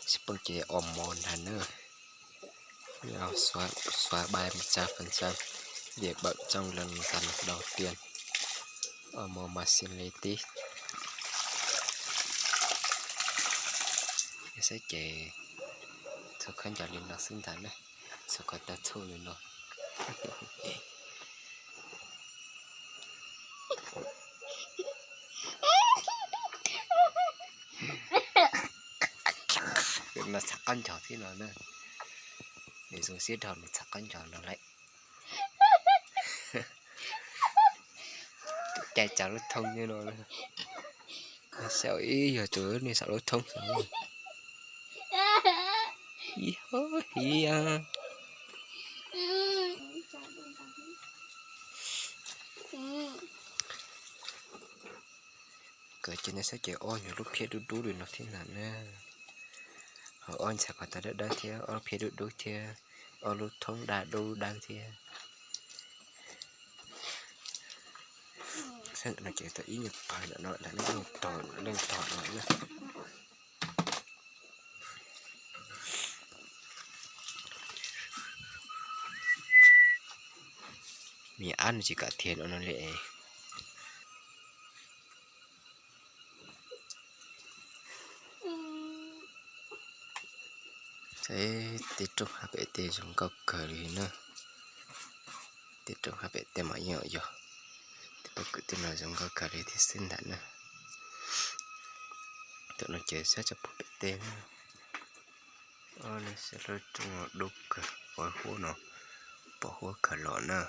Xib poob ces o mo ntag na. Xóa bài một trăm phần trăm để bảo trong lần đầu tiên. O mo mas xin li tib. Saib ces txhua khaub ncaws li no xwb ntag na. Txhua ko taw txhuj li no. Mas txham qab ncaug thiab no na. Nws zoo siab dhau nws txham qab ncaug no lawm. Cais tsav lub thoob thiab no. Xyaum ib yog tsuas nej saum lub thoob xwb. Ib hov hiv. Kawm ces nej saib ces ob nyuag lub phiab dub dub li no thiab ntag na. Ho ob ntxhais ko taw dawb dawb thiab, ob lub phiab dub dub thiab, ob lub thoob daj dub dawb thiab. Saib ntawm no ces tau ib nyuag pawg ntawm no, ntawm leej tog, leej tog no na. Me ab no tsis kam thiaj no no li. Saib tej rooj haj pem tej zoo nkauj kawg li na. Tej rooj haj pem tej mas yeej yog tej pob kws tej no zoo nkauj kawg li thiab xwb ntag na. Tam no ces saib tsoom phooj pem tej na. Ob leeg saib lub rooj dub kawg, pom huab no, pom huab kawg los na.